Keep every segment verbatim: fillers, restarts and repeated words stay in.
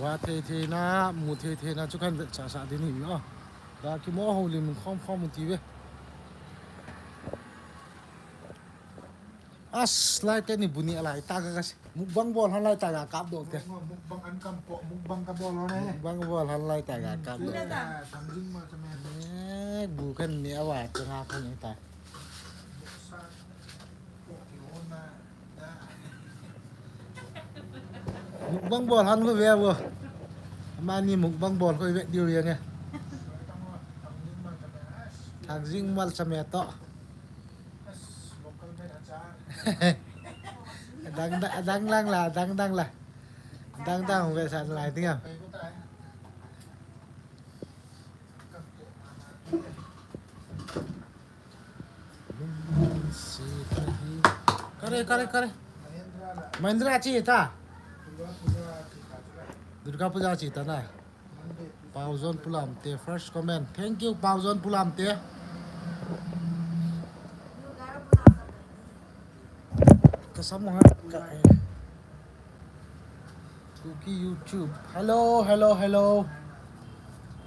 Vah thei thei na, mu thei thei na chu kan vetsah sah ding ahi o. Da kimo ho lim khom khom ti ve. As, lai teni bu ni alai ta ka kasi. Mukbang bol han lai ta ka kap doh te. Mukbang an kam po, mukbang ka bol ne. Mukbang bol han lai ta ka kap doh. Thangjing Malchame. Eh, bu kan ni awa changa kan ni ta. Mukbang bol han ko ve bo. Amani mukbang bol ko ve diu yang e. Thangjing Malchame to. Dang dang lang la, dang dang la. Dang dang ve san lai ting am. Kare, kare, kare. Mahindra chi ta. Durga Puja chi ta na. Pauzon Pulamte, first comment. Thank you, Pauzon Pulamte. Kasam ha. Kuki YouTube. Hello, hello, hello.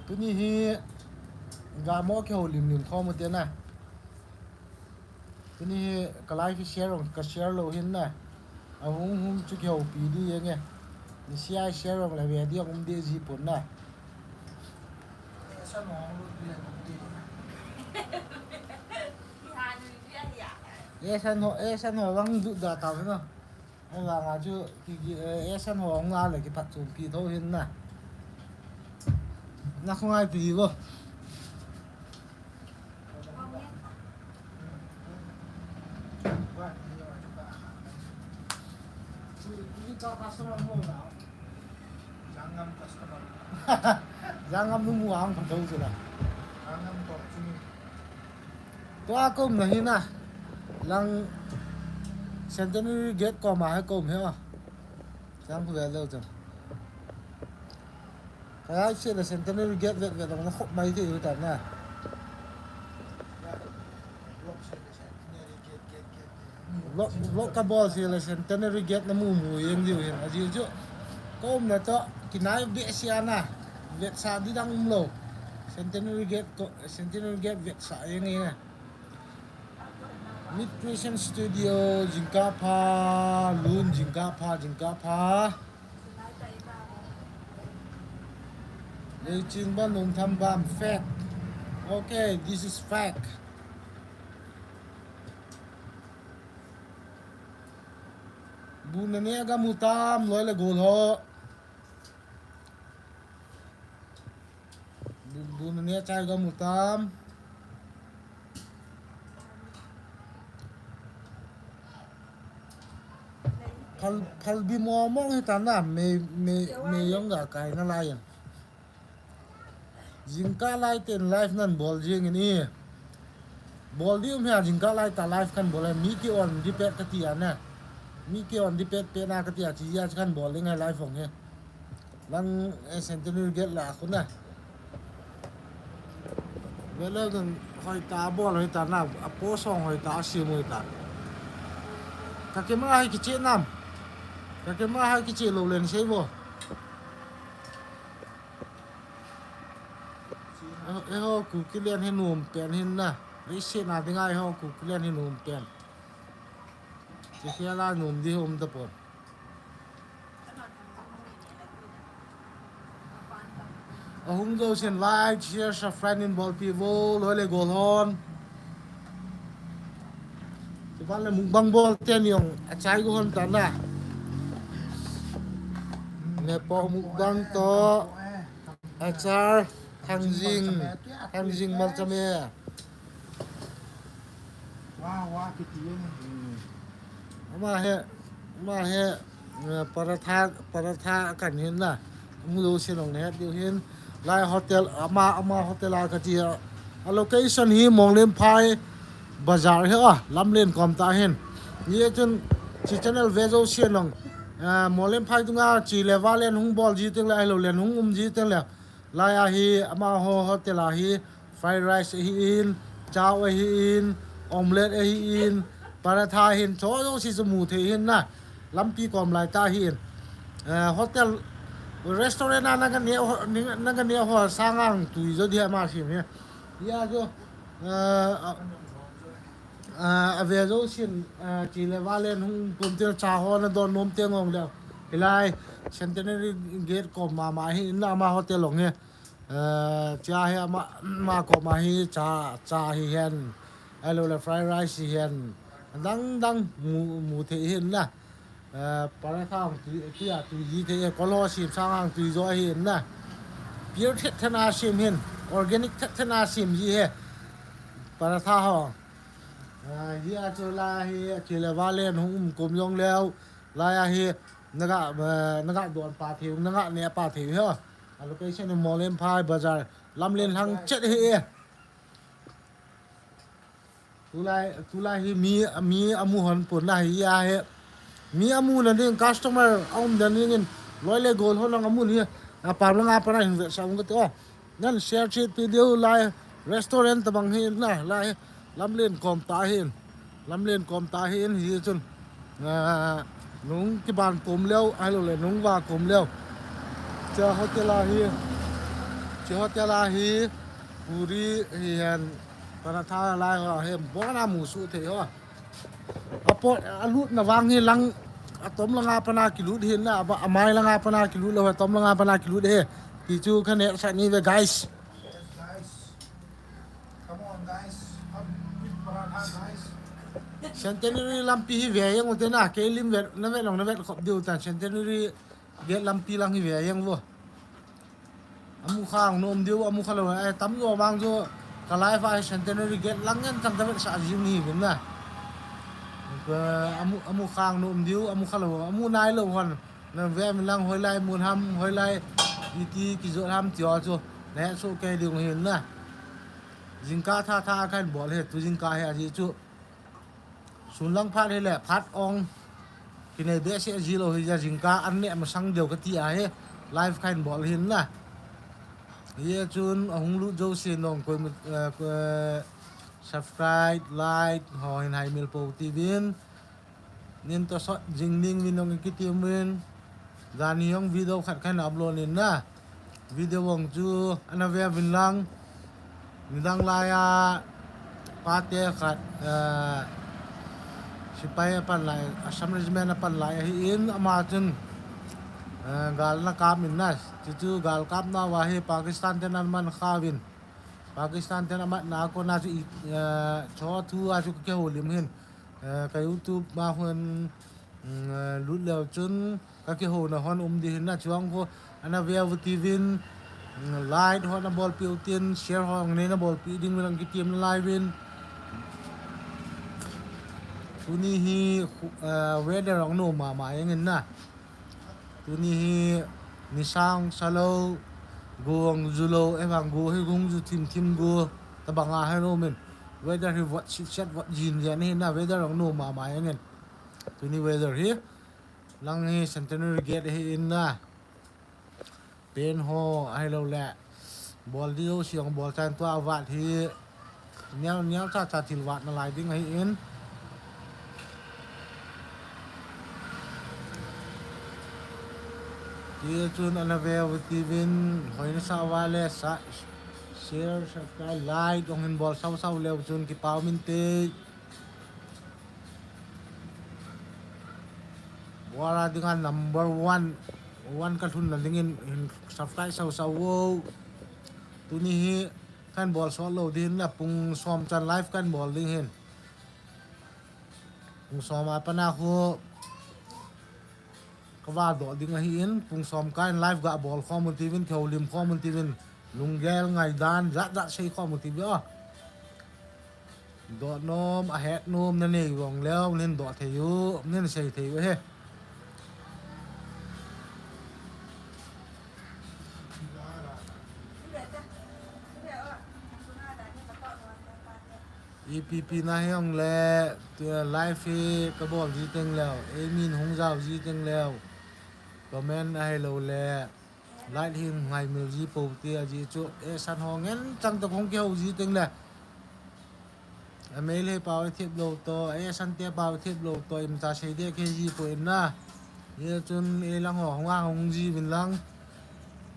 Tuni hi gamo kihoulim lim khom u te na. Tuni hi ka live hi share ong, ka share lou hin na. Ahung hung chu kihoupi di yang e. Ni share share ong le ve di ong um di ji pon na. Esan ho, esan ho vang du da ta na. Ai vang a chu ki, ki, eh, esan ho ong la le kiphatchompi tho hin na. Na khongai pi go. Jangam nu mu ang phatho chu la. Tua kom na hi na. Lang Centenary Gate kom a hai kom he a. Jang khu ve leu chang. Ka ai se la Centenary Gate vet vet lang na khop mai te u ta na. Vlog, vlog ka bol se la Centenary Gate na mu mu yeng diu hin. Aji chu. Kom na to kinai be se ana. Vetsah di dang um lou. Centenary Gate ko, Centenary Gate vetsah yeng e na. Mid Creation Studio, jingkah pha, Lun, jingkah pha, jingkah pha. Leiching Ban, Lungtham Ban, fake. Okay, this is fake. Bu na ne ga mu tam, loi le gol ho. Bu, bu na ne chai ga mu tam. Phal, phal bi mo mo hi ta na, me, me, me yong ga kai na lai yan. Jingkah lai ten live nan bol jing in i. Bol di um hia jingkah lai ta live kan bol e, mi ki on di pet ka ti a na. Mi ki on di pet pet na ka ti a chi ya kan bol ding hai live ong he. Lang, eh, Centenary Gate la khu na. Vele kan hoi ta bol hoi ta na, a po song hoi ta, a sim hoi ta. Ka ke ma hai kiche nam. Ka ke ma hai kiche lou len sei bo. Eh, eh, ho Kuki lian hi nom pen hin na. Rei se na ding ai ho Kuki lian hi nom pen. Ti khia la nom di hom ta pon. Ahung jo sin like, share, subscribe in bol pi vo, loi le gol hon. Ti ban le mukbang bol te ni ong, a chai go hon ta na. Ne po mukbang to. Achar, Thangjing, Thangjing Malchame. Wa, wa, kiti yun. Hmm. Ama he, ama he, eh, paratha, paratha kan hin na. Mu lo se long ne diu hin. Lai hotel, ama, ama hotel a ka ti a. A location hi Monglenphai Bazar hi a, Lamlen kom ta hin. Ye chun, chi channel ve jo se long. Eh, Monglenphai tunga chi le va len hung bol ji teng le, ai lo len hung um ji teng le. Lai a hi, ama ho hotel a hi, fried rice ahi in, chow ahi in, omelette ahi in, paratha ahi in, cho jo si chu mu thei hin na. Lampi kom lai ta ahi in. Eh, hotel, restaurant a na ka ne ho, na ka ne ho sang ang tui jo dia ma sim he. Ya jo, eh, a, a, a ve jo sin, eh, chi le va le nung pum te cha ho na don nom te ngong le. Hilai Centenary Gate kom ma ma hi na ma hotel long he. Eh, cha he ma, ma kom ma hi cha, cha hi hen. Alo le fried rice hi hen. Dang dang mu, mu the hin na. Eh, paratha ang tui, tui a tui ji thei e, kol ho sim sang ang tui jo ahi in na. Pure thet thet a sim hin, organic thet thet a sim ji he. Paratha ho. Eh, hi a chu la hi, a chi le va le hung um kum jong leo. La ya hi, naga, eh, naga don pa thei, naga ne pa thei ho. A location in Molenphai Bazar, lamlen hang chet hi e. Tulai, tulai hi mi, mi amu hon pun na hi a he. Mi amu na ding customer a um dan ding in loi le gol hon ang amu ni a pam langa pana hin ve sang ve to. Nan share chit video lai restaurant tabang hi na lai lamlen kom ta hin. Lamlen kom ta hin hi chun. Ah, nung kiban kom leo, ahilou le nung va kom leo. Cha hotel a hi, cha hotel a hi, puri hi hen, paratha lai ho hi, bona mu su thei ho. Apo, alut na vang hi lang, atom langa pana kilut hin na, aba, amai langa pana kilut leo, atom langa pana kilut he. Ti chu ka ne sa ni ve, guys. Yes, guys. Come on, guys. Up with paratha, guys. Centenary lampi hi ve jeng u te na, kei lim ve, na ve long na ve khop diu tan Centenary Gate lampi lang hi ve jeng vo. Amu khang nom diu, amu kha lou, eh, tam jo vang jo, ka live a Centenary Gate lang ngen tang ta ve sa jing hi vin na. Ka amu, amu khang nom diu, amu kha lou, amu nai lou hon. Na ve min lang hoilai mun ham, hoilai iti kijot ham ti ho chu. Na he su kei ding hin na. Jingkah tha tha kahin bol he, tu jingkah hi aji chu. Sun lang phat hi le, phat ong. Kinei behseh ji lou hi ja jingkah an ne masang deu kati a hi. Live kahin bol hin na. Hi chun ahung lut jouse nong koi, eh, koi, subscribe, like, ho hin hai mil po ti vin. Nin to sot jing ding vin nong kiti vin. Jan hi jong video khat kahin upload in na. Video vang chu ana ve vin lang. Nidang lai a pate khat, eh, sipai apan lai, Assam Regiment apan lai ahi in ama chun, eh, gal ana kap in na. Chuchu gal kap nauva hi Pakistan ten ana man kha vin. Pakistan ten amat na kona chu i, eh, cho thu a chu ka kihoulim hin. Eh, ka YouTube ma hon, mm, eh, lut leu chun ka kihouna hon um di hin na chuang ko ana ve u ti vin, mm, like hon ana bolpi u tin, share hon nei ana bolpi ding vin ang kitim na lai vin. Tuni hi, eh, weather ang nom mama jeng in na. Tuni hi nisang sa lou, go ang ju lou, eh, vang go hi go ang ju thim thim go, tabang a hi nom in. Weather hi vot sit set vot jin jeng hi na, weather ang nom mama jeng in. Tuni weather hi, lang hi Centenary Gate hi in na. Pen ho, ahilou le. Bol di jouse ang bol chan tua vat hi. Neo, neo cha cha thil vat na lai ding ahi in. Ti chun ana ve u ti vin, hoi na sa uva le sa, share, subscribe, like, ong hin bol sau sau leu chun kipa um inte. Bol a dinga number one, one ka lhun na ding in, hin subscribe sau sau vo. Tuni hi kahin bol sot lou ding na pung som chan live kahin bol ding hin. Pung som a pana khu ka va doh ding ahi in, pung som kahin live ga bol khom un ti vin, kihoulim khom un ti vin, lunggel ngaidan, jat jat sei khom un ti vin, oh. Doh nom, ahet nom, na nei vang leu, nin doh thei u, nin sei thei u he. Ipi pi na hi ong le, tu live hi ka bol ji teng leu, ei min hung jao ji teng leu, comment ahilou le, like hi ngai mil ji po ti aji chu, eh, san ho ngen chang ta kong kihou ji teng le. A mei le pau thip lou to, eh, san te pau thip lou to, im ta sei de ke ji po in na. Ye chun, eh, lang ho, hung a hung ji vin lang.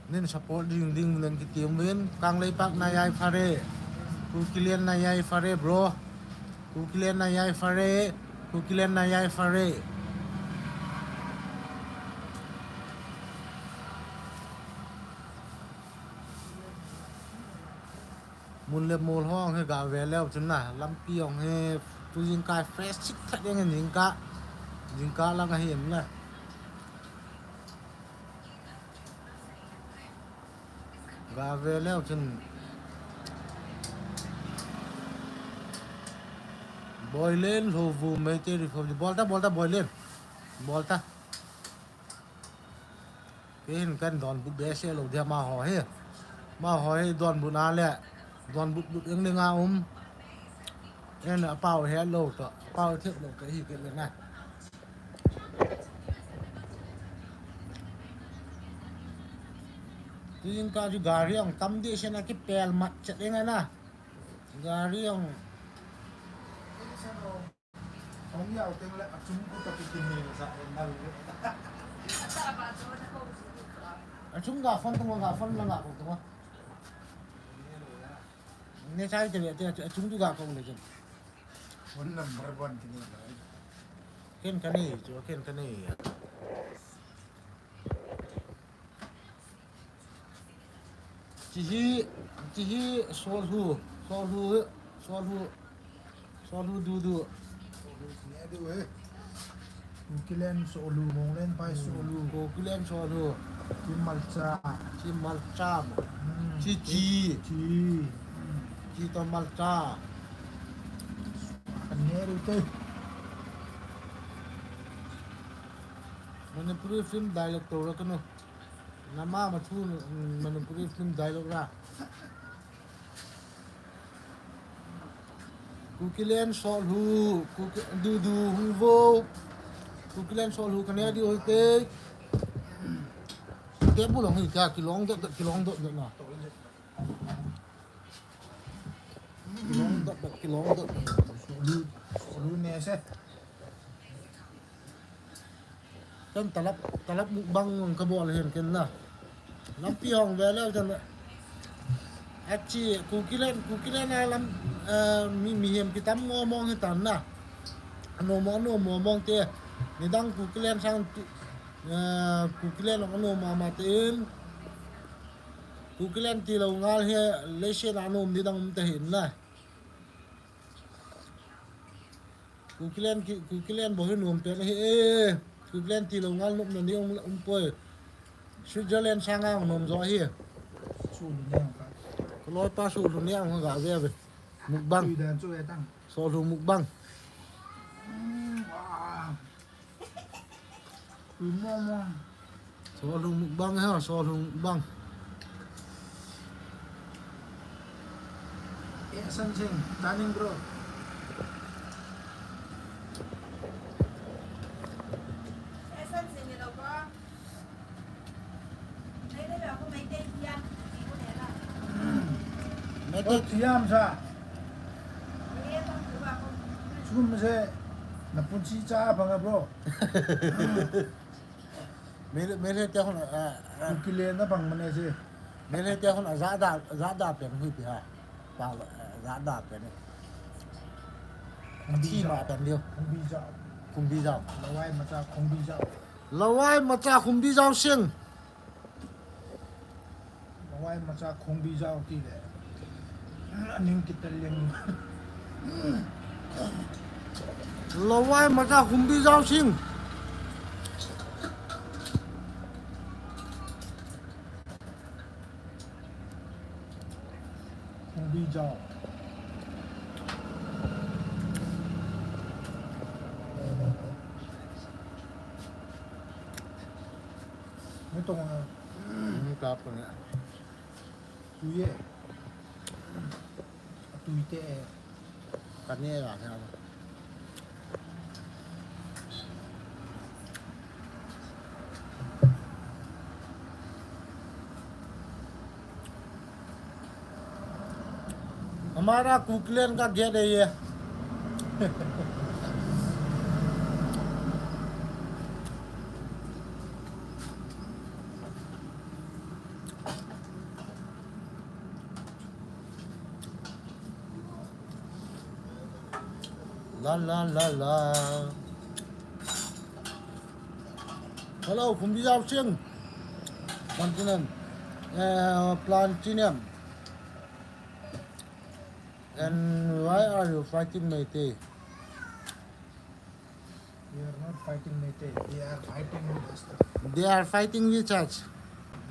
Nin support ding ding nen kiti uvin, Kangleipak na yai phare. Kukiland na yai phare, bro. Kukiland na yai phare. Kukiland na yai phare. Mun le mol hong hi ga ve leu chun na, lampi hong hi tu jingkah fresh chik thet ding jingkah, jingkah lang ahi em le. Ga ve leu chun. Boilen, Lhovu, Meitei Republic. Bol ta, bol ta, Boilen. Bol ta. Kei hin kan donbut behseh lou dia amaho hi. Amaho hi donbut na le. Donbut but eng le nga um. En apao he lou to. Apao thep lou to hi kei le na. Tuin ka ju gari ong tam di sena kipel mat chet eng na. Gari ong. Hong yau teng le achung ku ta ki ti ni sa en na le. Achung ga phone tung ga phone na ga ko tung. Ne sai te te achung tu ga ko le chen. Phone number one ki ni. Ken ka ni, chu ken ka ni. Chihi, chihi Solhu, Solhu, Solhu, Solhu Dudu. Solhu sine du he. Kukiland Solhu, Monglen Pai Solhu. Kukiland Solhu. Chi Malcha. Chi Malcha. Hmm. Chi Chi. Chi. Chi to Malcha. Kane ru te. Manipuri film director ra kanu. Nama ma thu, mm, Manipuri film dialogue ra. Kukiland Solhu, Kuki, Dudu hung vo. Kukiland Solhu kane di oi te. Te bu long hi ka kilong dot, kilong dot na. Kilong dot, kilong dot. Solhu, Solhu ne se. Ken talap, talap mukbang ka bol hin ken na. Lampi hong ve leu ken. Achi, Kukiland, Kukiland a lam, eh, mi, mihem kitam ngo mong hi tan na. Ano mo, ano mo mong te. Nidang Kukiland sang ti, eh, Kukiland ano mama te in. Kukiland tilou ngal hi, leishen a nom nidang um te hin na. Kukiland ki, Kukiland bou hi nom pen ahi e. Kukiland tilou ngal nopna ni um, um poi. Switzerland sanga um nom jo ahi. Su lu ne ang ka. Ka loipa Solhu ne ang ga ve ve. Mukbang. Tui dan chu e tang. Solhu mukbang. Mm, ah. Solhu mukbang ha, Solhu mukbang. Eh, something, turning bro. Meitei thiam sa. Sum se, na punsi cha phang a bro. Mele, mele te hon, eh, eh. Kukiland na bang mane se. Mele te hon, eh, jada, jada pen hui pi ha. Pa, eh, jada pen. Khumbi jao. Athi ma pen diu. Khumbi jao. Khumbi jao. Lawai macha khumbi jao. Lawai macha khumbi jao sing. Lawai macha khumbi jao ti le. Aning kitel leng. Lawai macha khumbi jao sing. Khumbi jao. Ni tong a. Ni kap ko ni. Tui e. Tui te e. Ka ne la ne. हमारा कुकलैंड का गेट है ये। La la la la. Hello, Khumbi Jao Sing. Platinum. Uh, Platinum. And why are you fighting Meitei? We are not fighting Meitei. They are fighting with us. They are fighting with us.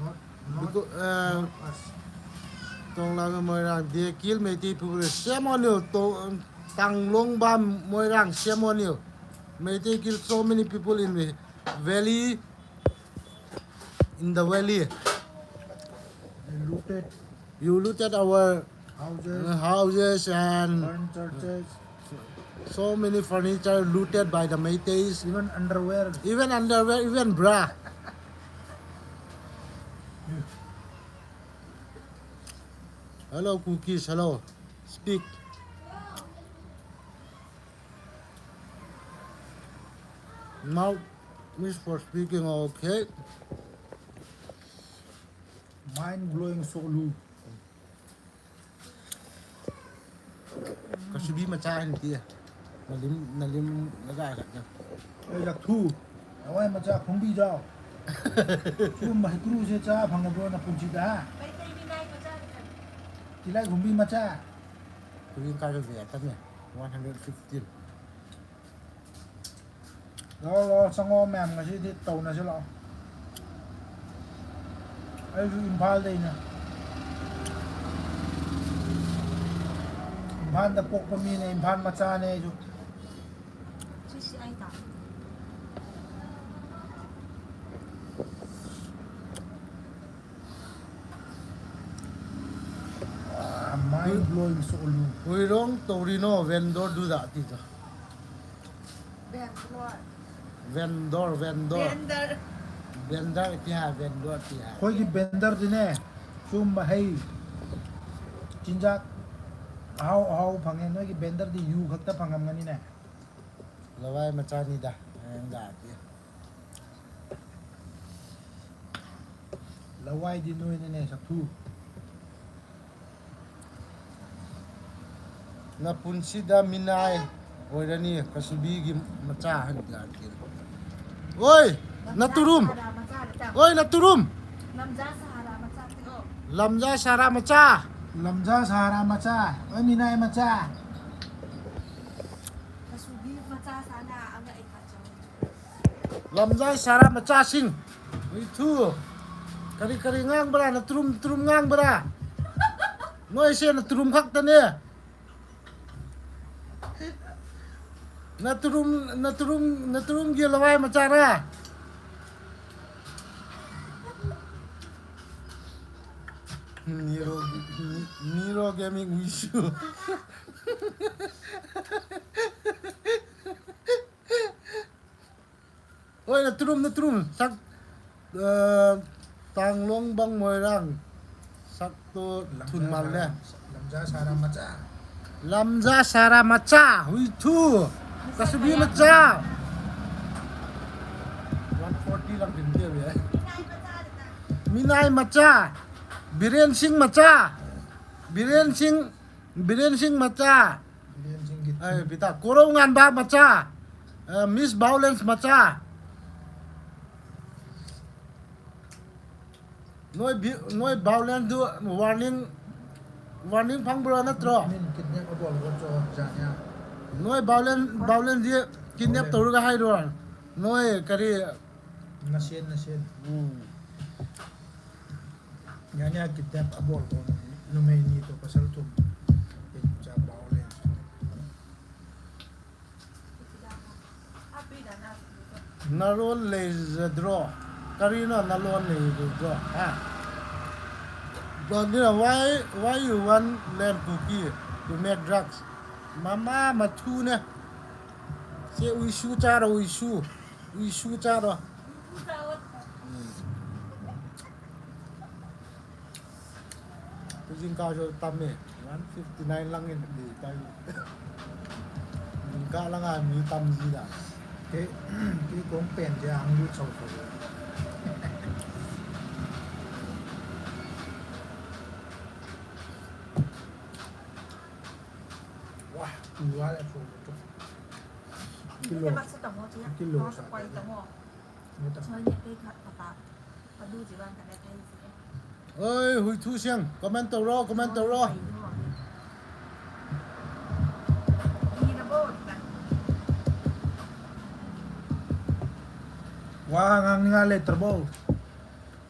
Not, not, because, uh, not us. Tonglang Moirang, they kill Meitei people. Shame on you. To, Tanglong Bam Moirang, shame on you. Meitei kill so many people in the valley, in the valley. They looted. You looted our, houses, uh, houses and furnitures. So many furniture looted by the Meiteis. Even underwear. Even underwear, even bra. Hello, Kukis. Hello. Speak. Mouth is for speaking, okay. Mind blowing, Solu. Kasubi macha hin ti. Nalim, nalim, naga ka. Ei, Jakthu. Lawai macha, Khumbi Jao. Chu mai kru se cha phang bro na punchi da. Tilai Khumbi macha. Kuri ka ve ta me. One hundred fifteen. Lo, lo, sango mem ngasi di tau na sila. Ai, ju Imphal dei na. Imphal da pok pa mi ne, Imphal macha ne ju. Sisi ai ta. Ah, mind blowing, Solu. Huirong Torino vendor du da ti ta. Vendor. Vendor, vendor. Vendor. Vendor ti ha, vendor ti ha. Khoi ki vendor ti ne. Sum ba hei. Chinjak. Hau, hau phang e, noi ki vendor ti yu khak ta phang am ngani ne. Lawai macha ni da. Eng da ti. Lawai di noi ne ne Jakthu. Na punsi da minai. Oi, da ni, Kasubi ki macha han da ki. Oi, na turum. Oi, na turum. Lamja Sahara macha. Lamja Sahara macha. Lamja Sahara macha. Oi, minai macha. Kasubi macha sana anga. Lamjai Sahara macha sing. Ui thu. Kari kari ngang bra, na turum turum ngang bra. Noi se na turum khak ta ne. Na turum, na turum, na turum gi lawai macha ra. Niro, Niro Gaming wish you. Oi, na turum, na turum. Sak, eh, Tanglong Bang Moirang. Sak to thun mal le. Lamja Sahara macha. Lamja Sahara macha. Hui thu. Kasubi macha. One forty lang din dia ya. Minai macha. Biren Singh macha. Biren Singh, Biren Singh macha. Ai, bita, Koro Ngan ba macha. Eh, Miss Violence macha. Noi bi-, noi Violence du warning, warning phang bro na tro. Min kidnap abol bol cho janya. Noi Violence, Violence di kidnap to ga hai do. Noi kari. Nasen, nasen. Hmm. Nya nya kidnap abol ko numei ni to pasal thum. Pin cha bao le. Nalon le draw. Karina nalon le draw. Ha. But you know, why, why you want Len Kuki to make drugs? Mama mathu ne. Se ui su cha ro, ui su. Ui su cha ro. Jingkah jo tam e, one fifty nine lang in di tai. Jingkah lang a mi tam ji da. Ke, ke kong pen je ang lu chau chau. Wah, tu wa le chau chau. Kilo. Kilo. Oi, Huithu Siang, comment tau ro, comment tau ro. Wa ngang nga le turbo.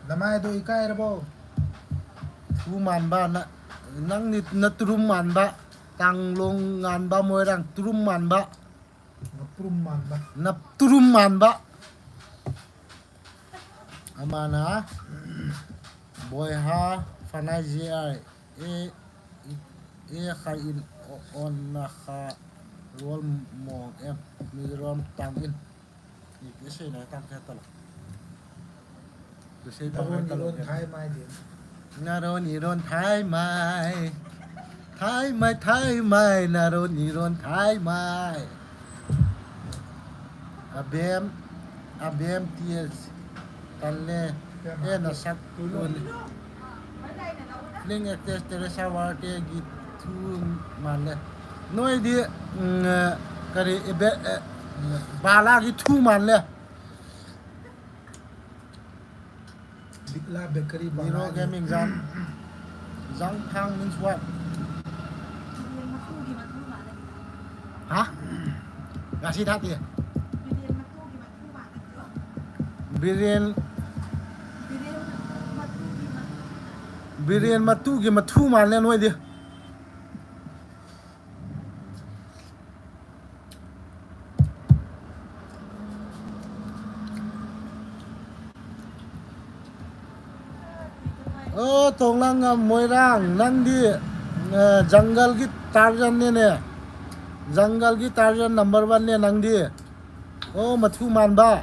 Namai do ikai rabo. Thu man ba na, nang ni na turum man ba. Tanglong ngan ba, Moirang turum man ba. Naprum man ba. Napturum man ba. Amana. Boiha, Fanai J I. E, e, khai in, o, on na kha, rol mong em, Mizoram tang in. Ni ke sei na tang ke talo. Naron iron thai mai din. Naron iron thai mai. Thai mai, thai mai, naron iron thai mai. Abem, abem T S. Tanle, eh, na sak tun. Fling actress Teresa Warte gi thu man le. Noi di, mm, eh, kari, eh, be, eh, bala gi thu man le. Bigla Bakery Niro Bangla. Gaming Zang. Zang Thang means what? Ha? Gasi that dia. Biren. Biren matu gi matu man le noi dia. Oh, Tonglang, ah, Moirang, nang di, eh, jungle ki Tarzan ne ne. Jungle ki Tarzan number one ne nang di. Oh, mathu man ba.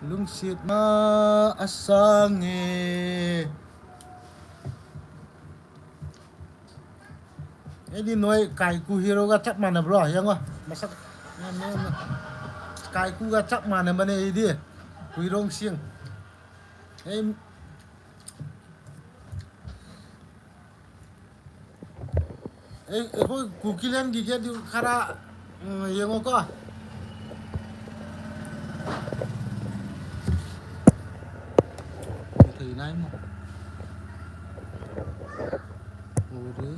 Lungsit ma asang e. Edi noi Kaiku hero ga chap mana bro, yang wa. Masak. Kaiku ga chap mana mane edi. Huirong Sing. Ei, ei, ei, hoi, Kukiland gi gate diu khara, mm, yeng o ko. Thei nai mo. Ore.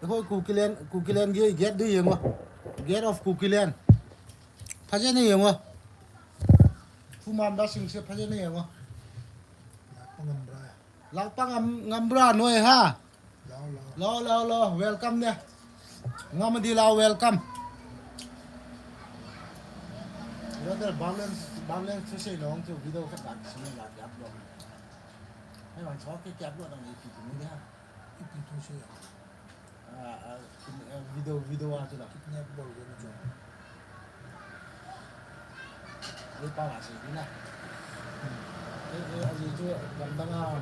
Ei, hoi, Kukiland, Kukiland gi gate diu yeng o. Gate of Kukiland. Phajana yeng o. Thu man ba sing se phajana yeng o. Lakpa ngam bra. Lakpa ngam, ngam bra noi ha. Lao, lao. Lao, lao, lao. Welcome ne. Ngam di lao, welcome. Brother, balance, balance se long chu video khat la sing la upload. Hai wan chok ke upload ang ipi tu ni ha. Ipi tu se. Ah, ah, kin-, ah, video, video a chu la. Kidnap bol gei na chu. Ei pa la sei na. Eh, eh, aji chu lam dang a.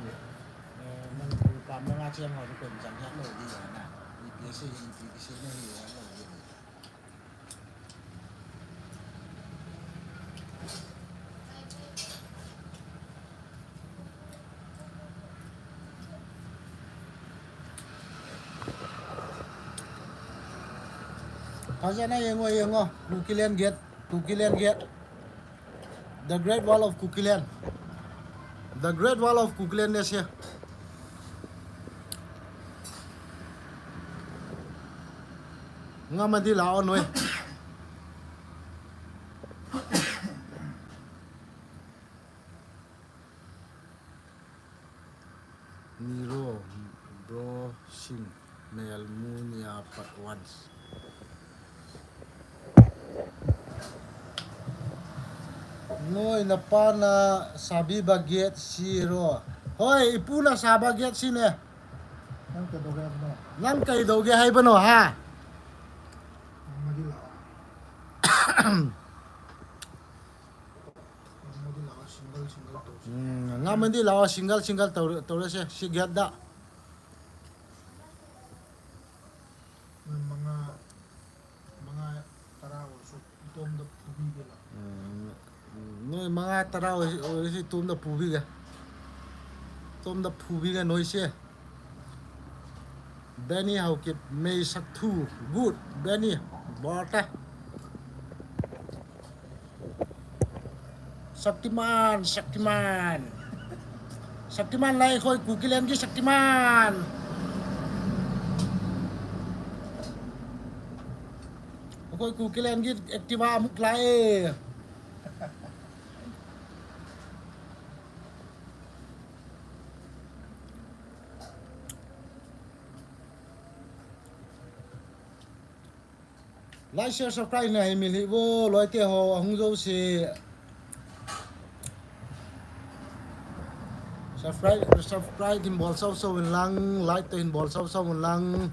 Eh, nang pu pa ma nga che ma chu pen chang ya lo di ya na. Ipi sei, ipi sei na hi ya lo di. Phajana yeng o, yeng o. Kukiland gate. Kukiland gate. The Great Wall of Kukiland. The Great Wall of Kukiland is here. Ngam a di lao noi. Niro, bro, sing, nel mu nia pat once. Noi, napa na sabi ba gate si ro. Hoi, ipu na saba gate si ne. Nang kei do ge hai bano. Nang kei do ge hai bano ha. Nang ma di la. Nang ma di la single, single to. Hmm, nang ma di la single, single to, to le se, si gate da. Manga, manga tara o so, itom da tubi ge la. Hmm, hmm, Manga tara oi, oi si tumda phubi ga. Tumda phubi ga noi se. Benny Haokip mei sak thu. Good. Benny. Bol ta. Shaktiman, Shaktiman. Shaktiman lai khoi Kukiland ki Shaktiman. Khoi Kukiland ki Activa amuk lai. Like, share, subscribe na hi mil hi vo, loi te ho, ahung jo si. Subscribe, subscribe hin bol sau sau un lang, like te hin bol sau sau un lang.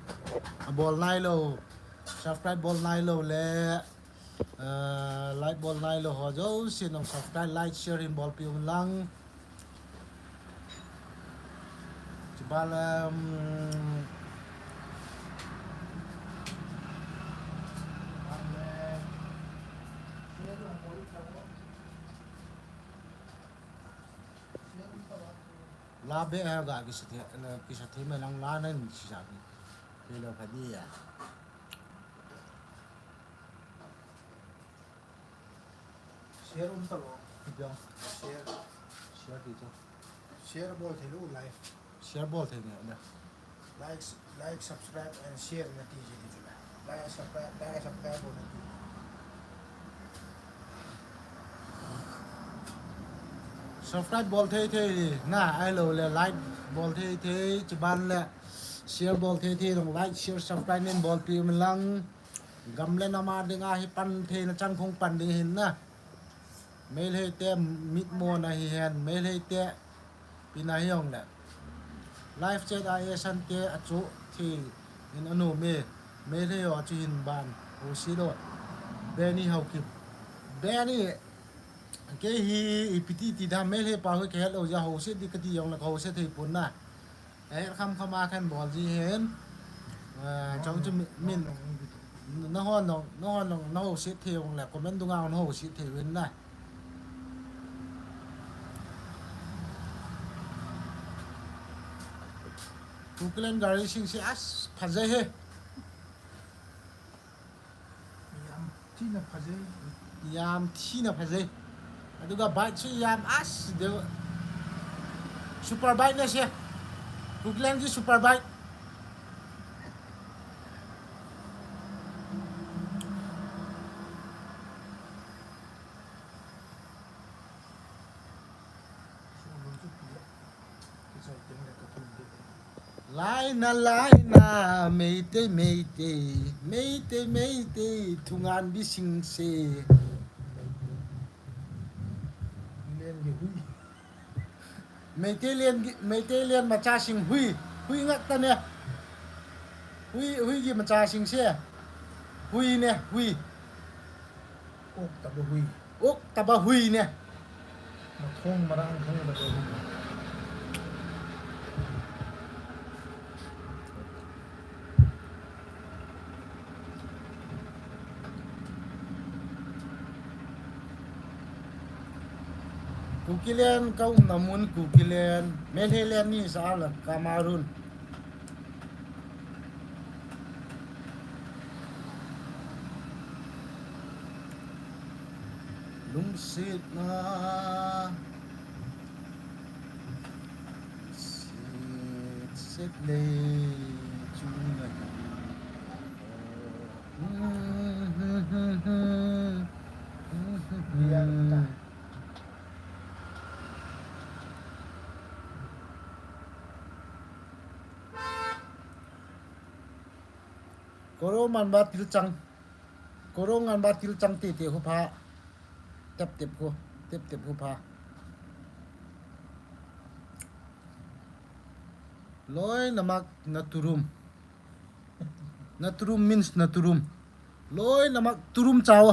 A bol nai lo. Subscribe bol nai lo le. Ah, like bol nai lo ho jo si nong subscribe, like, share hin bol pi un lang. Chuban le, um, la be ha ga ki sa the, ki sa the me lang la nan si sa ni. Ke lo ka di ya. Share um ta lo. Ipi jong? Share. Share ti chu. Share bol thei lou live. Share bol thei nge na. Like, like, subscribe and share na ti ji ti chu la. Like, subscribe, like, subscribe bol na ti. Subscribe bol thei thei na, ahilou le like bol thei thei, chuban le share bol thei thei, nong like, share, subscribe nin bol pi um lang. Gam le nam a dinga hi pan theina chang khong pan ding hin na. Meitei te mitmo na hi hen, Meitei te pina hi ong le. Live chat a e san te a chu thi in anu me. Meitei ho a chu hin ban. Ho si lo. Benny Haokip. Benny. Ke hi ipi ti ti da Meitei pa ho ke hello ja ho si di ka ti ong le ho si thei pun na. Eh, kham kham a khan bol ji hen. Eh, chong chu min, min, na hon nong, na hon nong, na ho sit thei ong le, comment dunga hon ho sit thei ven na. Kukiland gari sing si as phajai he. Yam thina phajai. Yam thina phajai. Aduga bike chu yam as de. Super bike na se. Kukiland ki super bike. Laina, laina, Meitei, Meitei, Meitei, Meitei, thungan bi sing se. Len ki hui. Meitei len ki, Meitei len macha sing hui, hui ngat ta ne. Hui, hui ki macha sing se. Hui ne, hui. Ok taba hui. Ok taba hui ne. Mathong marang khang taba hui. Kukiland ka umna mun Kukiland. Meitei land ni sa la Kamarun. Lungsetna, set, set lei chunga. Koro man ba thil chang. Koro ngan ba thil chang tete khu pha. Tep tep khu. Tep tep khu pha. Loinamak naturum. Naturum means naturum. Loinamak turum chao.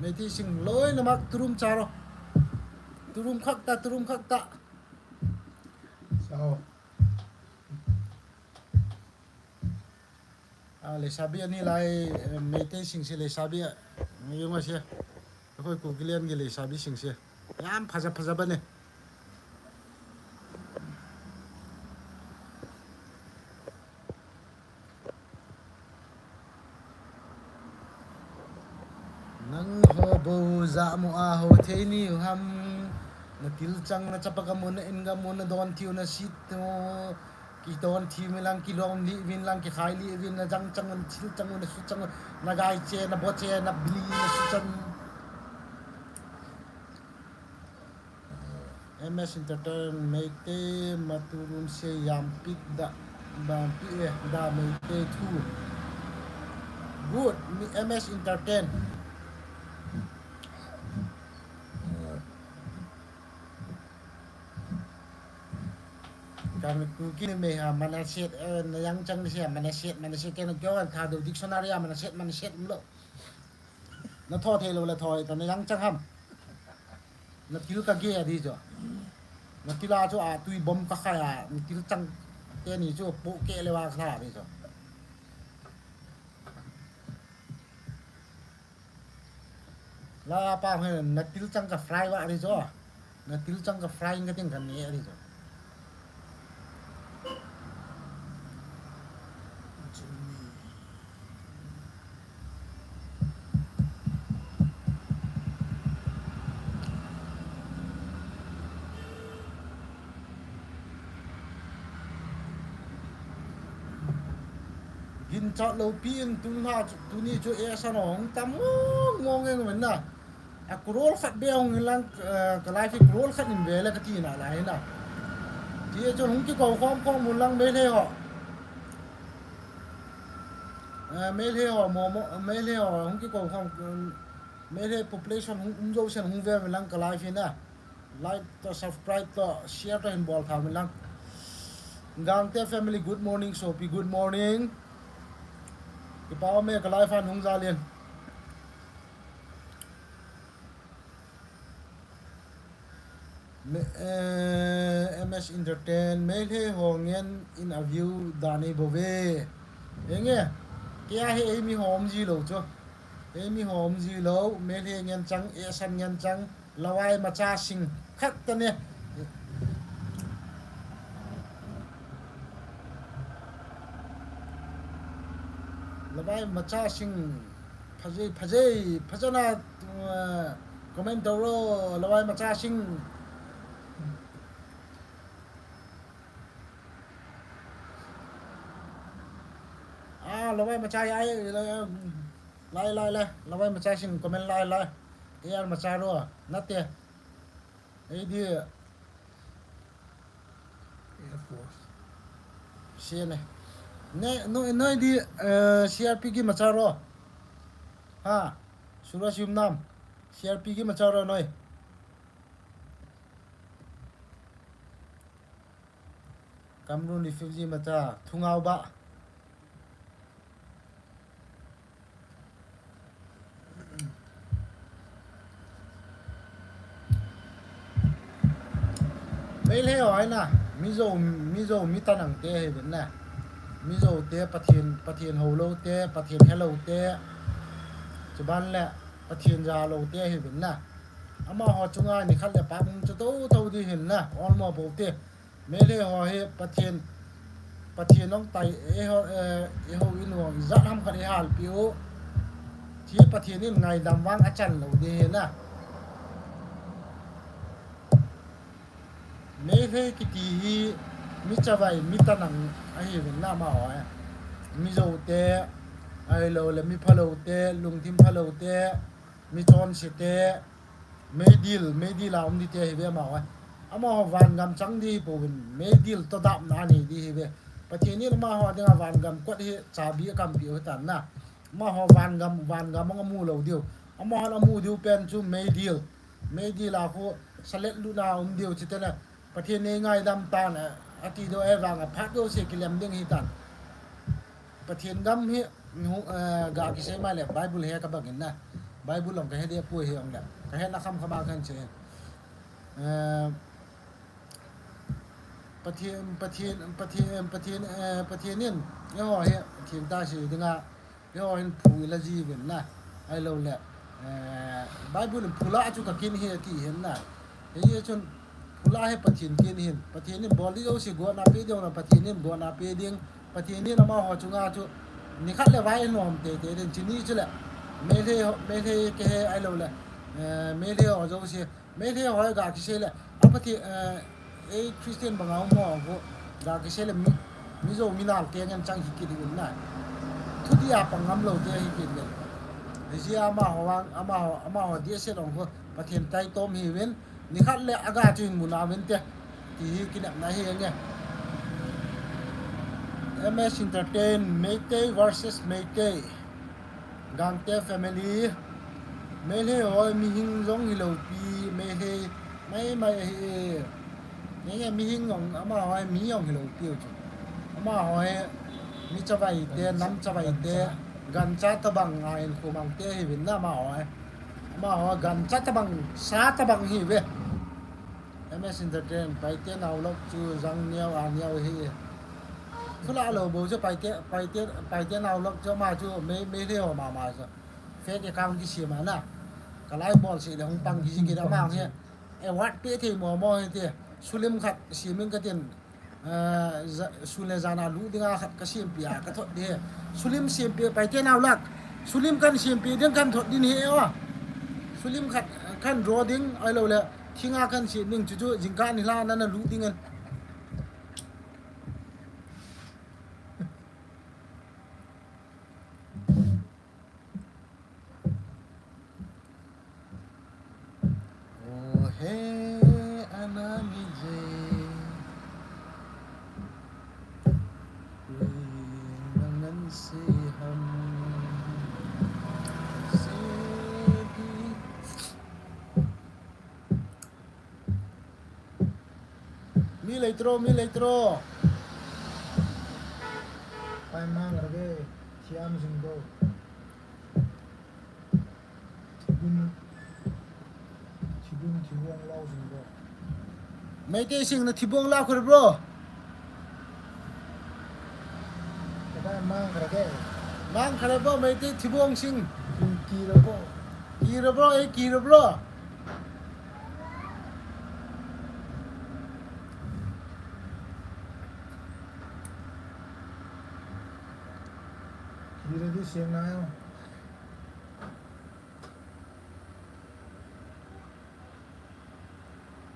Meitei sing loinamak turum chao. Turum khak ta, turum khak ta. Chao. A, leisabi ani lai, eh, Meitei sing se leisabi a. Yung a se. Akhoi Kukiland ki leisabi sing se. Yam phaja phaja bane. Nangho bou jahmo a ho thei niu ham. Na thil chang na chapa kamu na in kamu na don thiu na sit tu. Kidon thi mi lang kilom li vin lang kikhai li vin na jang chang na thil chang na su chang na gai che na bo che na bili na su chang. M S Entertain Meitei matu room se yam pick da, bam pick eh, da Meitei thu. Good, mi M S Entertain. Kan ku kini me ha manaset, eh, na yang chang se manaset, manaset ke na kyo an tha do dictionary a manaset, manaset um lo. Na tho thei lou le tho, ta na yang chang ham. Na thil ka ge a di jo. Na thil a chu a tui bom ka khai a, na thil chang te ni chu po ke le wa kha di jo. La pa he na thil chang ka fry wa di jo. Na thil chang ka fry ka ting ka ne di jo. Ginchat lou pi in tun ha chu, tuni chu e san hong tam mong mong eng men na. A crore khat be hong in lang, eh, ka live hi crore khat in ve le ka ti na lai na. Ti chu hung kikou khom khom mun lang Meitei ho. Eh, Meitei ho mo mo, Meitei ho hung kikou khom, um, Meitei population hung um jo sen hung ve men lang ka live hi na. Like to, subscribe to, share to hin bol tha men lang. Gangte family, good morning, Sopi, good morning. Kipa me ka live an hung ja lien. Me, eh, M S Entertain, Meitei ho ngen in a view da nei bou ve. Enge, kei a hi ei mi hom ji lou chu. Ei mi hom ji lou, Meitei ngen chang, e san ngen chang, Lawai Macha Singh khat ta ne. Lawai Macha Singh, phajei, phajei, phajana, uh, comment tau ro, Lawai Macha Singh. Ah, Lawai Macha, ai, lai, lai, lai, Lawai Macha Singh comment lai, lai. A R Macha ro, nate. Ei di. Air Force. Sine. Ne, no, no, ei di, eh, C R P ki Macha ro. Ha, sura sium nam. C R P ki Macha ro noi. Cameroon refugee Macha, Thungao ba. Meitei ho ai na, Mizo, Mizo mi tanang te hi ben na. Mizo te Pathen, Pathen ho lou te, Pathen he lou te. Chuban le Pathen ja lou te hi ben na. Amaho chunga ni khat le pa bung chu to to di hin na, olmo bou te. Meitei ho hi Pathen, Pathen ong tai, eiho, eh, eiho in ong ijat ham khat ihal pi u. Chi Pathen in ngaidam vang achan lou di hi na. Meitei kiti hi mi chavai, mi tanang ahi vin na amaho hi. Mizo te, ahilou le mi phalou te, lungthim phalou te, mi chonse te, meidil, meidil a um di te hi ve amaho hi. Amaho vangam chang di hi pouvin, meidil to dapna anei di hi ve. Pathen in amaho dinga vangam kot hi chabi akampi u hitan na. Amaho vangam, vangam ong amu lou diu. Amaho amu diu pen chu meidil. Meidil a khu salet lutna um diu chite le. Pathen nei ngaidam tan, eh, ati diu e vang a phat diu se kilem ding hitan. Pathen gam hi, hu, eh, ga kisei mai le Bible he ka bang in na. Bible ong ka he dia pu hi ong le. Ka he na kham kham a kan che. Eh, Pathen, Pathen, Pathen, Pathen, eh, Pathen in, eiho hi, Pathen ta se dinga, eiho hin phu ila ji vin na. Ahilou le, eh, Bible in phu la chu ka kin hi ati hin na. Hichun, phula hi Pathen kin ahin, Pathen in bol ding jouse gotna pe ding, Pathen in gotna pe ding, Pathen in amaho chunga chu, nikhat le vai nom teitei ding, chuni chule, Meitei ho, Meitei kihe ahilou le, eh, Meitei ho jouse, Meitei ho ga kisei le, a Pathen, eh, ei Christian banga um ho, ga kisei le, mi, Mizo mi nal keng in chang hi kit ding na. Thuti a pang ngam lou te hi kit ding. Hijeh a amaho vang, amaho, amaho dehset ong ho, Pathen taitom hiuvin, nikhat le aga chu hin mu nauvin te. Ti hi kinepna hi nge. M S Entertain, Meitei versus Meitei. Gangte family. Meitei ho mihing jong hilou pi, Meitei mai mai ahi. Nge nge mihing jong, amaho mi jong hilou pi u chu. Amaho mi chavai te, nam chavai te, gancha tabang a in khumang te hiuvin na amaho. Amaho gancha tabang, sa tabang hiuve. M S Entertain, Paite nao lok chu jang neo a neo hi. Thula lou bou chu Paite, Paite, Paite nao lok chu ama chu Mei, Meitei ho mama chu. Fake account kisem a na. Kalai bol se le hung pang kiji kida ama hi. Award pe thei mo mo hi te. Sulim khat simin katin. Ah, ja-, sun le jan a lut dinga khat ka sempeh a, ka thot ding. Sulim sempeh, Paite nao lak. Sulim kan sempeh ding kan thot ding hi o. Sulim khat kan draw ding, ahilou le, thinga kan sem ding, chuchu jingkah nilhah nana lut ding in. O he, ana mi je. Kui nangan se ham. Se di. Mi leitro, mi leitro. Pai mang rage, thiam jing do. Thibun, thibun, thibun lau jing do. Meitei sing na thibong la kore bro. Kata mang kara ke. Mang kara bro, Meitei thibong sing. Ki, kira bro. Kira bro, eh, kira bro. Kira di sing na yo.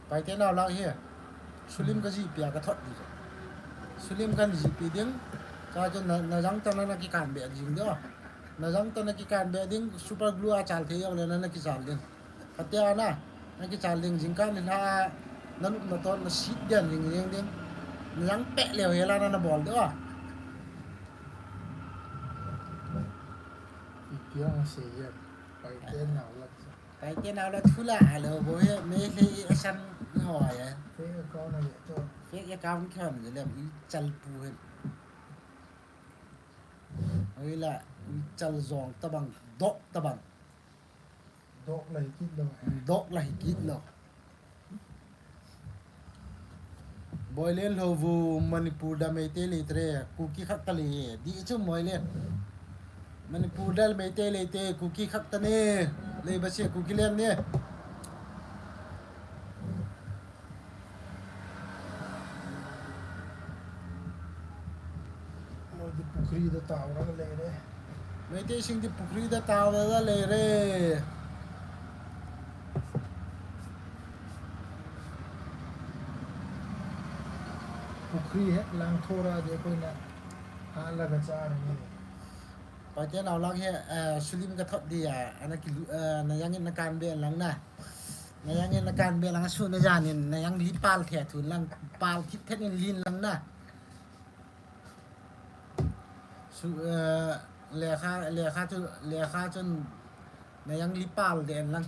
Paite nao lak hi. Sulim ka jihpi a ka thot di. Sulim kan jihpi ding. Cha chu na, na jang ta na, na kikan be ding do. Na jang ta na kikan be ding, super glue a chal thei jong le na, na kichal ding. Kati a na, na kichal ding jingkah nilhah, na lup na ton na sit den jing jing ding. Na jang pe leo hela na, na bol do. Ipi ang se ya. Paite nao lak. Paite nao la thula lou bou he, Meitei i asang i hoi e. Fake account a le to. Fake account khan je le i chal pu he. Oi la, i chal jong tabang, dok tabang. Dok la hi kit lou. Dok la hi kit lou. Boilen lou vu Manipur da Meitei leite, Kuki khat ta lei, di chu Boilen. Manipur da Meitei leite, Kuki khat ta ne, lei ba se Kuki len ne. Moi di pukhri da tao ra lei re. Meitei sing di pukhri da tao ra lei re. Pukhri he lang thora de koi na ha la ga cha ni. Paite nao lak he, eh, sulim ka thot di a, ana ki lu, eh, na jang in na kan be lang na. Na jang in na kan be lang su na jan in, na jang li pal the thun lang, pal kit the in lin lang na. Su, eh, lekha, lekha chu, lekha chun na jang li pal den lang.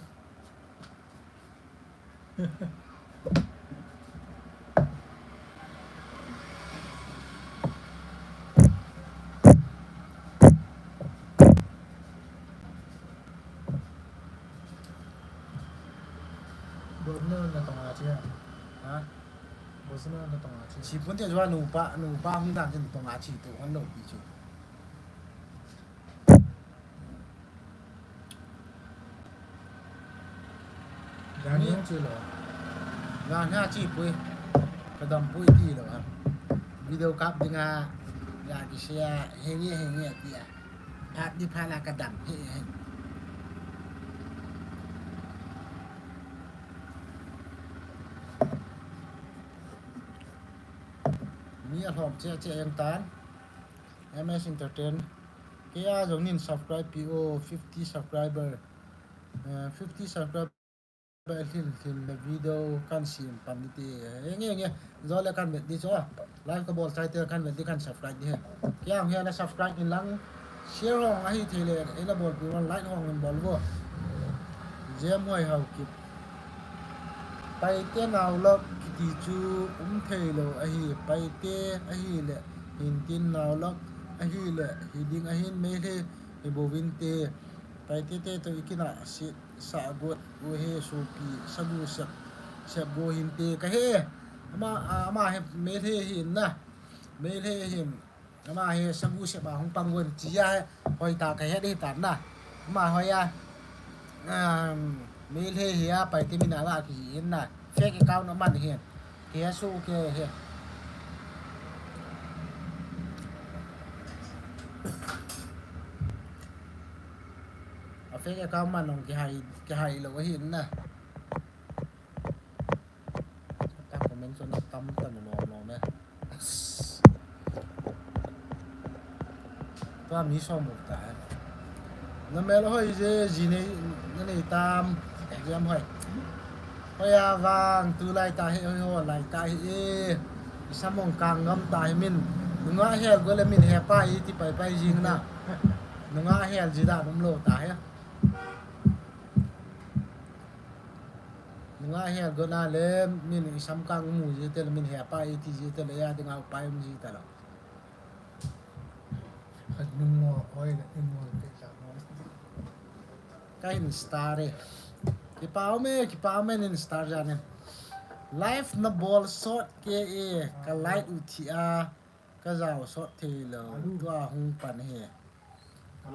Bosna na tong a chia. Ha? Bosna na tong a chia. Chi pun te jua nupa, nupa hung dan chen tong a chi tu hon lo pi chu. Daniel che lo. Ga na chi pui. Ka dam pui ti lo ha. Video kap dinga. Ya ki sia henge henge ti a. Phat di phat la ka dam he he. Mi a hlom che che yang tan. M S Entertain. Kei a jong nin subscribe pi o fifty subscriber. Eh, fifty subscriber hlin hlin le video kan sem pan di te. Enge enge. Zo le kan vet di chu. Live ka bol chai te kan vet di kan subscribe di he. Kei a hia na subscribe in lang. Share hong ahi thei le. Ei na bol pi wan like hong in bol vo. Jem hoi hau kip. Paite naulak kiti chu um thei lo ahi, Paite ahi le, hintin naulak ahi le, hiding ahin Meitei hi bouvin te, Paite te to ikina si sa go u he supi sagu sep, sep go hin te ka he, ama, ama he Meitei hin na, Meitei hin. Ama hi sagu sep a hung pang gon chi a hi hoi ta ka het hi tan na. Ama hoi a, um, Meitei hi a Paite min a la ki hin na. Fake account aman hi. Ke su ke hi. A fake account man ong ki hai, ki hai lo hi na. Ta comment chu na tam ta na nom nom e. Tua mi som mo ta hai. Na mel hoi je ji nei, na nei tam, jem hoi. Hoi a vang tu lai ta he, hoi ho lai ta he e. Isa mong kang ngam ta he min. Nunga hel go le min he pa i ti pai pai jing na. Nunga hel ji da num lo ta he. Nunga hel go na le, min i sam kang mu ji te le, min he pa i ti ji te le, ya dinga upai um ji ta lo. Khat nung mo, oi le, nung mo, te sa mo. Ka Insta re. Kipa um e, kipa um e, nin Insta ja ne. Live na bol sot ke e, ka live u thi a. Ka jao sot thei lo, tua hung pan hi.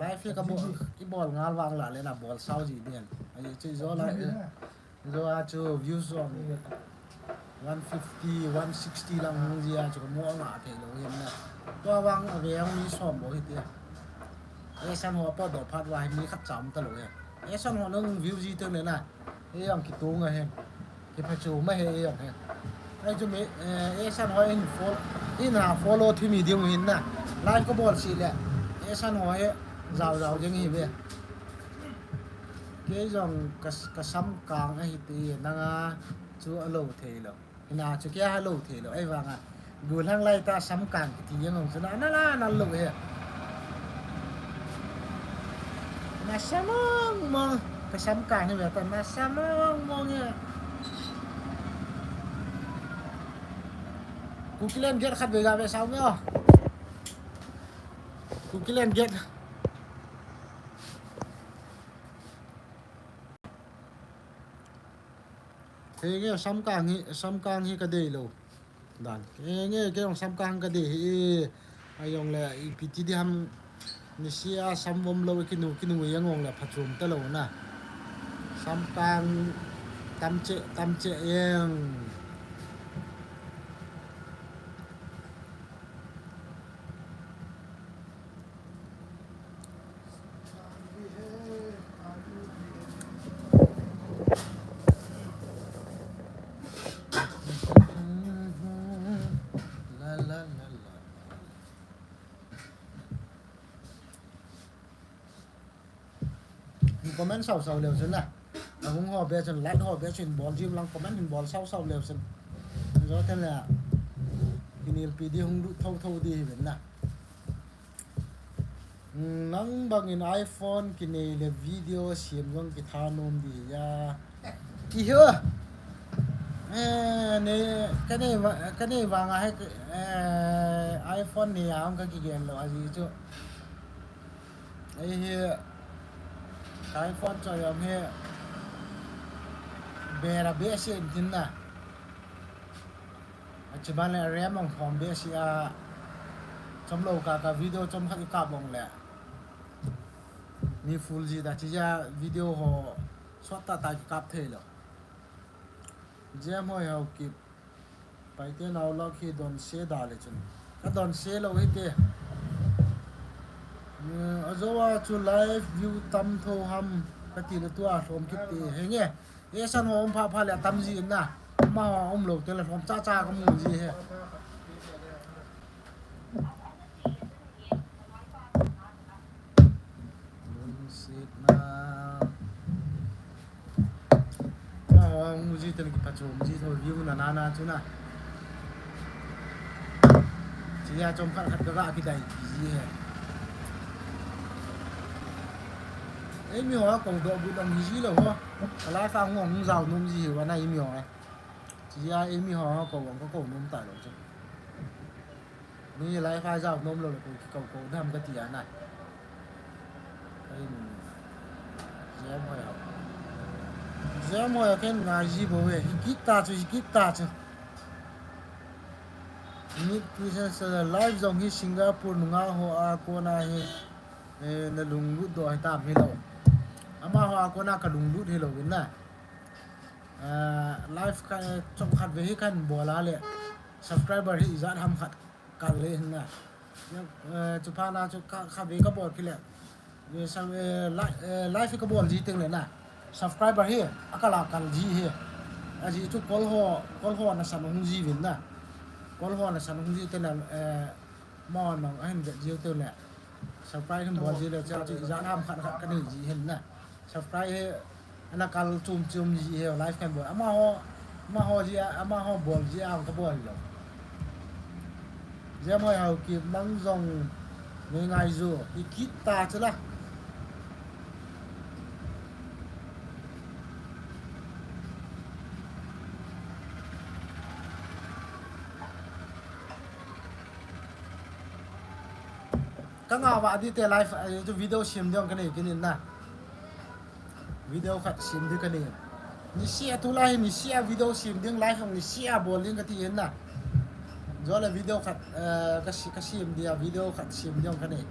Live hi ka bol, i bol ngal vang la le na bol sao ji den. Ai chu zo la, zo a chu views jong one fifty, one sixty lang hung ji a chu ka mo nga thei lo hin na. Tua vang a ve ang mi som bo hi ti. E san ho po do phat wa hi mi khat cham ta lo e. E san ho nung view ji te ne na. Ei jong kitung a hen. Kiphachu ma he ei jong hen. Ai chu mi, eh, ei san ho in fol-, in ha follow thi mi ding hin na. Live ka bol si le. Ei san ho he jao jao ding hi ve. Kei jong ka, ka sam kang ahi ti nanga chu a lo thei lo. Hina chu kia ha lo thei lo, ei vang a. Gulhang lai ta sam kang kiti jeng ong chu na, na la, na lo he. Na sa mong mong, ka sam kang hi ve ta, na sa mong mong he. Kukiland gate khat ve ga ve sao me o. Kukiland gate. Henge, samkang hi, samkang hi ka dei lo. Dan. Henge, kei jong samkang ka dei hi. Ajong le, ipi ti di ham, nisia sam vom lo, kinu, kinu jeng ong le, phachom ta lo na. Samkang, tam che, tam che jeng. Comment sao sao leu chun na. Ahung ho be chun, like ho be chun, bol jim lang comment hin bol sao sao leu chun. Joten le. Kinelpi di hung lut tho tho di hi ven na. Nang bangin iPhone kinei le video siam jong kitha nom di ya. Ti ho. Eh, ne, ka nei va-, ka nei vang a hai, eh, iPhone nei a hung ka kigen lo aji chu. Ei hi, ka iPhone choi jong hi, bera behseh in tin na. Achi ban le RAM jong hom behseh a, chom lo ka, ka video chom khat i kap jong le. Mi full ji da chi ja video ho, sot ta ta ki kap thei lo. Jemhoi Haokip. Paite nau lak hi donse da le chun. Ka donse lou hite. Ajoa chu live view tam tho ham kati le tua lhom kit te henge. Esan ho um pha pha le tam ji na. Amaho um lou te le lhom cha cha ka mu ji he. Lungsetna. Amaho mu ji ten kipachom ji tho view na na na chu na. Chia chom khat khat ka ga kidai ji he. Eimi ho ko do bu dang ji lou ho. Ka live a hung jao nom ji he wa na eimi ho. Chia eimi ho ko wang ko ko nom ta lou chu. Mi live a jao nom lou le ko ki ko ko dam ka ti a na. Ka in Jemhoi a. Jemhoi a ken ngai ji bo ve. Hi kit ta chu, hi kit ta chu. Mid Christian Sir live jong hi Singapore nunga ho a kona hi, eh, na lunglut doh hi tam hi lou. Amaho a kona ka lunglut hi lou in na. Eh, live ka, eh, chom khat ve hi kan bol a le subscriber hi ijat ham khat kal le hin na. Eh, chu pha na chu ka, khat ve ka bol kile. Eh, sa, eh, li-, eh, live ka bol ji teng le na. Subscriber hi a kal a kal ji hi. Aji chu kol ho, kol ho na san hung ji vin na. Kol ho na san hung ji te na, eh, mo nong a hin ve ji te le. Subscribe hin bol ji le cha chu ijat ham khat khat ka nei ji hin na. Subscribe hi ana kal chum chum ji he live kan bol. Amaho, amaho ji a, amaho bol ji a ka bol lou. Jemhoi Haokip nang jong ngai ngai jo. Hi kit ta chu la. Ka nga va di te live, eh, chu video sem ding ka nei kit in na. Video khat sem ding ka nei. Niseh a tulai hi niseh a video sem ding live hung niseh a bol ding ka ti in na. Jole video khat, eh, ka si-, ka sem dia video khat sem ding ka nei.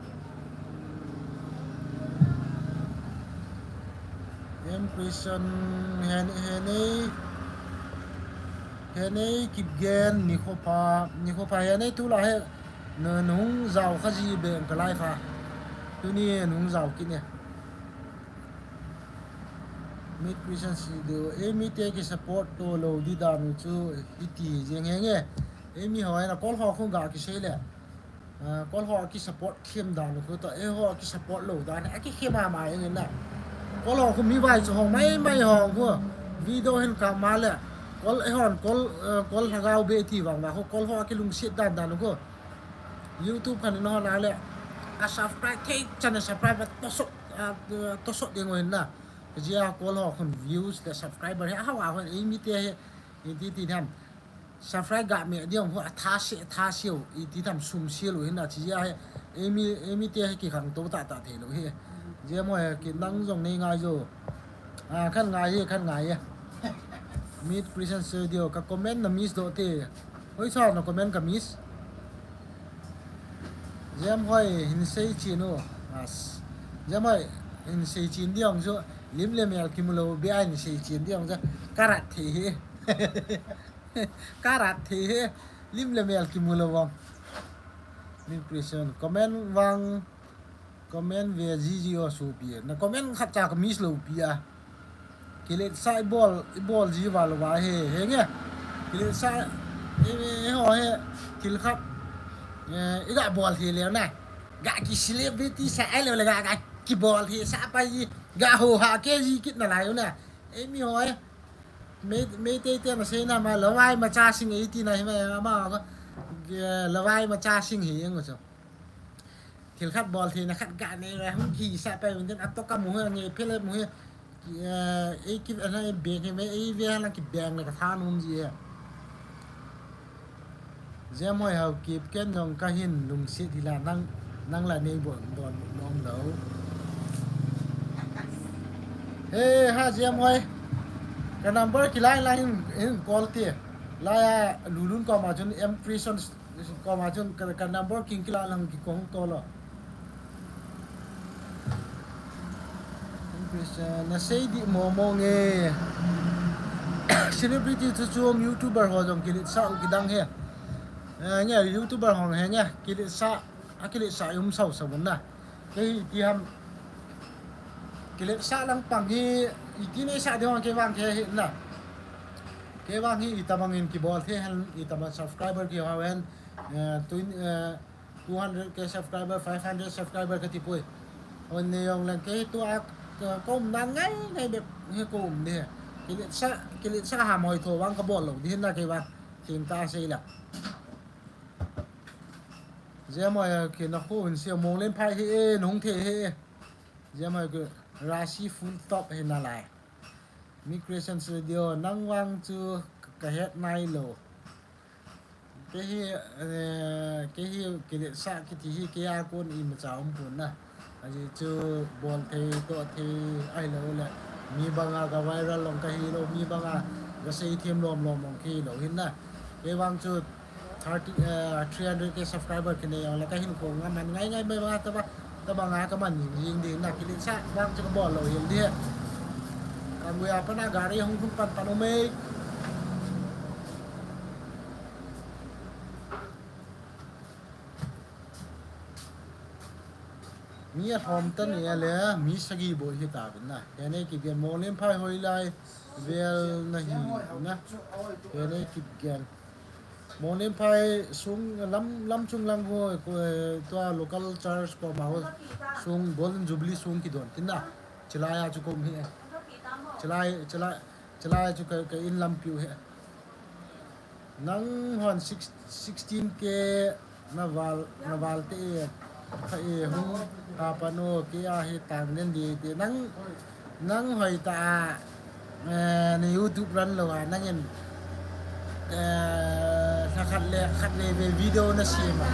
Em Christian hen, hen ei. Hen ei Kipgen nikho pha, nikho pha hen ei tulai hi. Na, na hung jao kha ji beng ka live a. Tuni na hung jao kit ne. Mid Christian Studio, eimi te ki support to lou di dan u chu hiti jeng henge. Eimi ho na kol ho khun ga ki sei le. Ah, kol ho ki support khem dan u khu to, eiho ki support lou dan, a ki khem a ma eng na. Kol ho khu mi vai chu ho mai mai ho khu. Video hin ka ma le. Kol eihon kol, eh, kol lhagao be ti vang ma khu kol ho ki lungset dan dan u khu. YouTube khan in hon a le, a subscribe thei chan a subscribe a tosot, a, tosot ding u hin na. Jia kol ho khun views le subscriber hi a hao a hon eimi te hi, iti ti tham. Subscribe ga me ding ho a tha se, tha se u, iti tham sum se u hin na chi jia hi, eimi, eimi te hi ki khang to ta ta thei lou hi. Jemhoi ki nang jong nei ngai jo. A, khan ngai hi, khan ngai hi. Mid Christian Studio, ka comment na miss doh te. Hoi sa na comment ka miss. Jemhoi hin sei chin u. As. Jemhoi hin sei chin diong chu. Lim le mel kimu lou, bia hin sei chin diong chu. Ka rat thei hi. Ka rat thei hi. Lim le mel kimu lou vang. Mid Christian. Comment vang. Comment ve ji ji o supi. Na comment khat cha ka miss lou pi a. Kilet sa i bol, i bol ji va lou va he, he nge. Kilet sa, e, e, e ho he, thil khat. E, i ga bol thei le na. Ga ki celebrity sa ai lou le ga, ga ki bol thei sa pa ji. Ga ho ha ke ji kit na lai u na. Eimi ho e. Mei, Meitei te ma sei na ma lawai ma cha sing e ti na hi ma, ma, ma, e, lawai ma cha sing hi nge chu. Thil khat bol thei na khat ga nei le hung ki sa pa un den a to ka mu he nge phele mu he. Ki, eh, ei ki ana ei beng he me ei ve hala ki beng le ka tha nom ji e. Jemhoi Haokip ken jong ka hin lungset hi la nang, nang la nei bol don nom lou. He ha Jemhoi. Ka number ki lai lai hin, hin call te. Lai a Lulun ko ma chun M Prison Koma chun ka, ka number king kila lang ki kong to lo. English, ah, na sei di mo mo nge. Celebrity chu chu YouTuber ho jong kiletsah u kidang he. Eh, nge YouTuber ho he nge kiletsah, akiletsah um sau sau na. Kei ti ham kiletsah lang pang hi iti nei sa ding kei vang kei hi na. Kei vang hi itabang in kibol the hen, itabang subscriber kiho hen, eh, twen-, eh, two hundred K subscriber, five hundred subscriber kati poi. Hon nei jong lang kei tua, eh, kom nan ngai ngai bep hi kom ne. Kiletsah, kiletsah ham hoi tho vang kabol lou ding na kei vang. Thim ta sei la. Jemhoi, eh, kina khu hin sia Monglenphai hi e, nung the hi e. Jemhoi, eh, Rasi full top hi nalai. Mi Creation Studio, nang vang chu ka het nai lou. Kei hi, eh, kei hi kiletsah kiti hi kei a kon imacha um pon na. Ajeh chu bol thei, toh thei, ahilou le. Mi banga ka viral jong kahi lou, mi banga ka sei them lom lom jong kahi lou hin na. Kei vang chu thirty, eh, three hundred K subscriber kinei jong le kahin kong a man ngai ngai mai banga taba, tabanga kaman jing ding na kiletsah vang chu kabol lou hel ding. Ka gui a pat a gari hung hung pan pan um e. Mi alhom ta ni a le, mi sagi bou hi ta bin na. Hene kigen Monglenphai hoilai vel nahi na. Hene kigen Monglenphai sung lam, lam chung lang ho, ko, eh, tua local church koma ho sung Golden Jubilee sung kidon tin na. Chilai a chu kom hi. Chilai, chilai, chilai a chu ka, ka in lampiu hi. Nang hon six, sixteen K na val, na val te e, kha e hung, ha pano, kei a hi tang den di te. Nang, nang hoi ta a, eh, na YouTube ran lou a, nang in, eh, lha khat le, khat le ve video na sem a.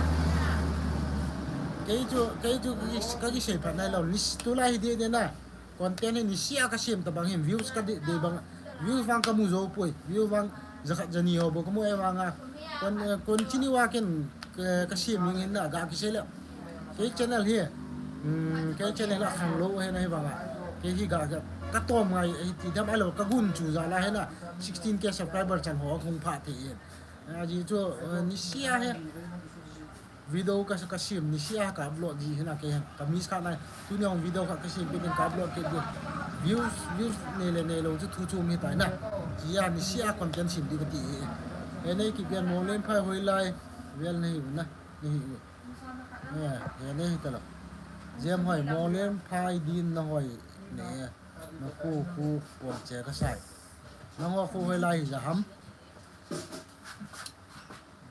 Kei chu, kei chu ka ki, ka kisei phat nai lou, nis tulai hi di de na. Content hi nisea kasem tabang hin views kade, de bang, views vang kamu jou poi, views vang jakhat jani ho bou kamu e vanga. Kon, eh, continue a ken, eh, kasem ning hin na ga kisei le. Kei channel hi, hmm, kei channel a khang lou hi na hi vanga. Kei hi ga, ga, katom ngai, eh, ti dam a lou, kagun chu jal a hi na, sixteen K subscriber chan ho hung pha te in. Ajeh chu, eh, nisea hi. Video ka, kasem nisea ka upload ji hina kei hen. Ka miss kha nai. Tuni jong video khat kasem peh in ka upload kit ding. Views, views nei le nei lou chu thu chom hi tai na. Chia nisea content sem di kati hi. Hene kigen Monglenphai hoilai vel nahi u na. Nahi u. Eh, hene hi ta lou. Jemhoi Monglenphai din na hoi ne. Na khu khu pon che kasai. Nang ho khu hoilai hi ja ham.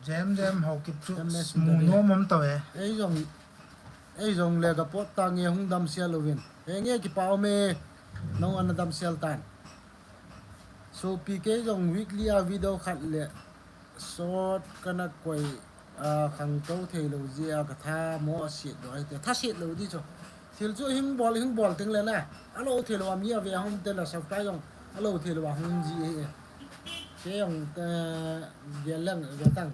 Jem jem Haokip chu mu nom um tave. Ei jong, ei jong le ka pot ta nge hung damsel uvin. He nge kipa um e, nang ana damsel tan. Sopi kei jong weekly a video khat le short kana koi a khangtou thei lou jeh a ka tha mo a siat doh ahi te. Tha siat lou di chu. Thil chu hing bol, hing bol teng le na. A lou thei lou a mi a ve a hung te la subscribe jong a lou thei lou a hung ji e. Kei jong, eh, gel leng, gel tang.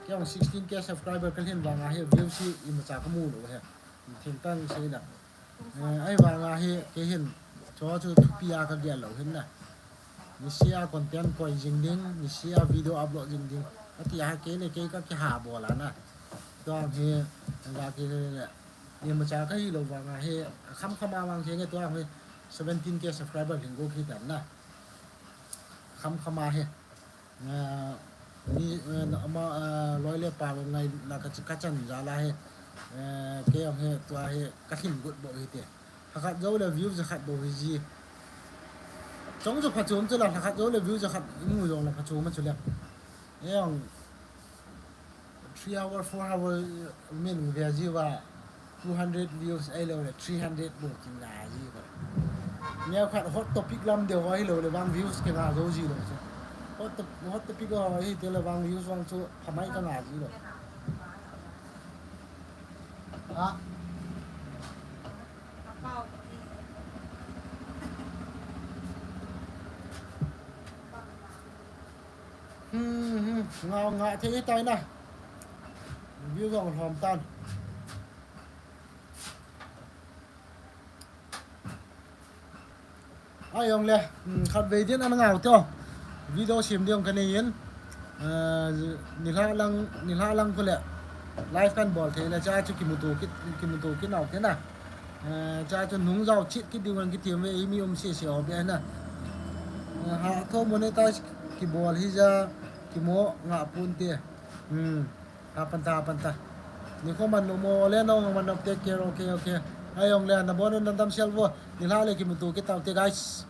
Kei jong sixteen K subscriber ka lhin vang a hi views hi imacha ka mu lou hi. Thil tang sei la. Eh, ahi vang a hi kei hin. Cho chu thupi a ka gel lou hin na. Nisea content koi jing ding, nisea video upload jing ding. Ati a kei le kei ka kiha bol a na. Tuang hi, ga ki le, imacha ka hi lou vang a hi, kham kham a vang hi nge tuang hi, seventeen K subscriber hin go khi tan na. Kham kham a hi. Ah, ni, eh, na, ama, ah, loi le pa lo ngai na ka, ka chan jal a hi. Eh, kei jong hi, tua hi, ka lhin got bou hi te. Lhakhat jou le view jakhat bou hi ji. Chong chu phachom chu la, lhakhat jou le view jakhat imu jong la phachom chu le. Ei jong three hour, four hour min ve ji uva two hundred views ahilou le three hundred bou kinga ji uva. Neo khat hot topic lam deu ahilou le vang views kinga jou ji lou chu. Hot to-, hot topic ho hi te le vang views vang chu phamai ka nga ji lou. Ha? Hmm, hmm. Ngau nga thei tai na. View jong lhom tan. Ai jong le, hmm, khatvei din ana ngau teo. Video sem ding kanei in. Nilhah lang, nilhah lang khu le live kan bol thei le cha chu kimuto kit, kimuto kit nau te na. Cha chu nung jao chet kit ding vang kiti ve, eimi um sese ho be na. Hatho monetize kibol hi ja, kimo nga pon te. Ha pan ta, ha pan ta. Nikho man nom o le, nangho man nom, take care, okay, okay. Ahijong le nabon un nadam sel vo. Nilhah le kimuto kit tau te guys.